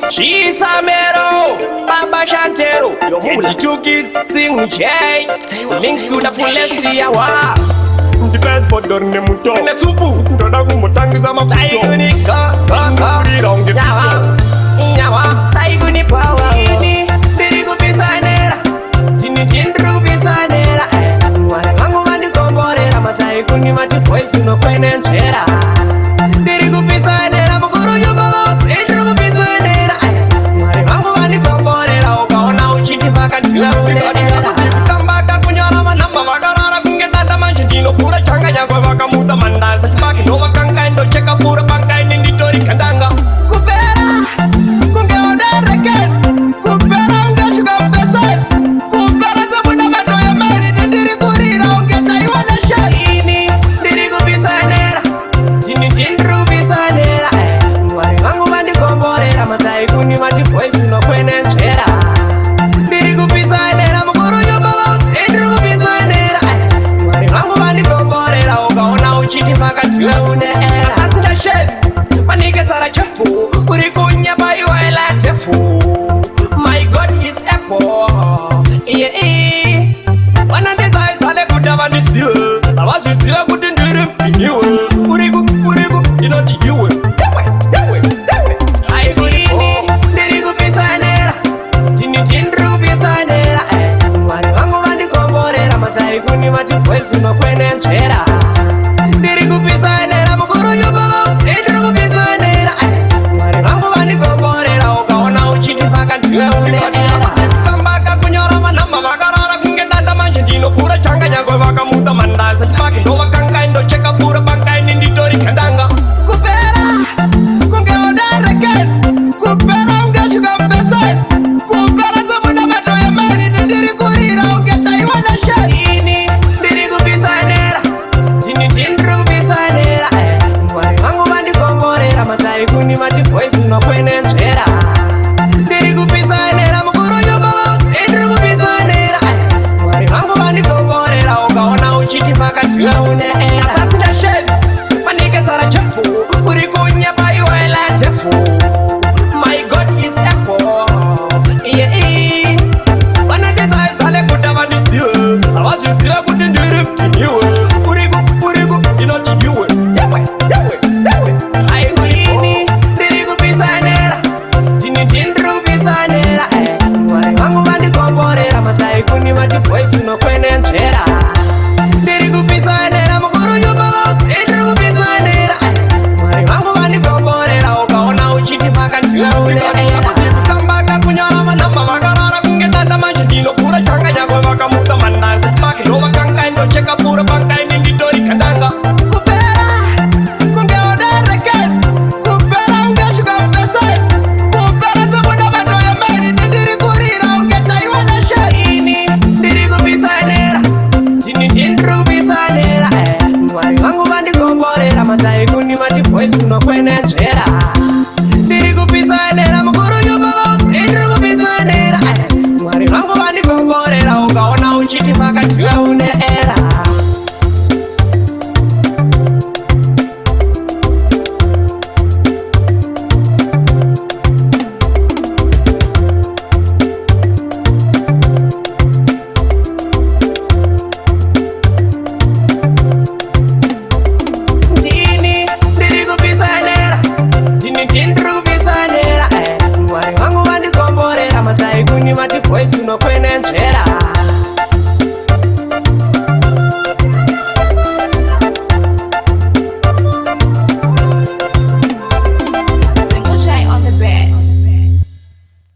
Chisamero, Baba Shantero, Chukis, Sing J, Links to the fullest yawa. Ndipesibhodhori nemuto. Nesupu, Ndoda kumbotangisa maputo. Taiguni, ka, ka, ka. Kurira unge Nyawa, nyawa, taiguni power. Ini, ndiri kupisanera, ndini ndiri kupisanera. Mwari vangu vandikomborera, mataiguni vati boys unokwenenzvera. Ndiri kupisanera, mukuru nyumba vaudzi, ndiri kupisanera. Mwari vangu vandikomborera, ukaona uchiti vakadyiwa unedera. Kutambaka kunyora manhamba vakarara kunge danda manje ndinokura changa nyangwe vakamutsa mandanza chibaki ndovakanga ndocheka pura panga ini nditori gandanga. Kupera kunge udareke, kupera unge shuga mupeseri, kupera semuna matoya meri, ndiri kurira unge chaiwa nesheri. Ini ndiri kupisanera, ndini ndiri kupisanera. Mwari vangu vandikomborera, mataikuni vati boys unokwenenzvera. Ndiri kupisanera, mukuru nyumba vaudzi, ndiri kupisanera. Mwari vangu vandikomborera, ukaona uchiti pakatiwe une era. Asasina shit, manike sara chefu, uri kunyapa iwe la tefu. My God is able. Yeah. Vanondizaisa nekuti vandizive, havazvizive kuti ndiri mpinyiwe. Uriku uriku ndinoti iwe ewe ewe ewe. Ini ndiri kupisanera, ndini ndiri kupisanera. Mwari vangu vandikomborera, mataikuni vati boys unokwenenzvera. Ndiri kupisanera, mukuru nyumba vaudzi, ndiri kupisanera. Mwari vangu vandikomborera, ukaona uchiti pakatiwe une era. Kutambaka kunyora manhamba vakarara kunge danda manje ndinokura changa nyangwe vakamutsa mandanza chibaki ndovakanga ndocheka pura panga ini nditori gandanga. Kupera kunge udareke, kupera unge shuga mupeseri, kupera semuna matoya meri, ndiri kurira unge chaiwa nesheri. Ini ndiri kupisanera, ndini ndiri kupisanera. Mwari vangu vandikomborera, mataikuni vati boys unokwenenzvera. Ndiri kupisanera, mukuru nyumba vaudzi, ndiri kupisanera. Mwari vangu vandikomborera, ukaona uchiti pakatiwe une era. Asasina shit, manike sara chefu, uri kunyapa iwe la tefu. My God is able. Yeah. Vanondizaisa nekuti vandizive, havazvizive kuti ndiri mpinyiwe. Uriku uriku ndinoti iwe ewe ewe ewe. Ini ndiri kupisanera, ndini ndiri kupisanera. Mwari vangu vandikomborera, mataikuni vati boys unokwenenzvera. Ndiri kupisanera, mukuru nyumba vaudzi, ndiri kupisanera. Mwari vangu vandikomborera, ukaona uchiti pakatiwe une era. Kutambaka kunyora manhamba vakarara kunge danda manje ndinokura changa nyangwe vakamutsa mandanza chibaki ndovakanga ndocheka pura panga ini nditori gandanga. Kupera kunge udareke, kupera unge shuga mupeseri, kupera semuna matoya meri, ndiri kurira unge chaiwa nesheri. Ini ndiri kupisanera, ndini ndiri kupisanera. Mwari vangu vandikomborera, mataikuni vati boys unokwenenzvera. Ndiri kupisanera, mukuru nyumba vaudzi, ndiri kupisanera. Mwari vangu vandikomborera, ukaona uchiti pakatiwe une era. Ndini ndiri kupisanera, ndini ndiri kupisanera. Mwari vangu vandikomborera, mataikuni vati boys unokwenenzvera.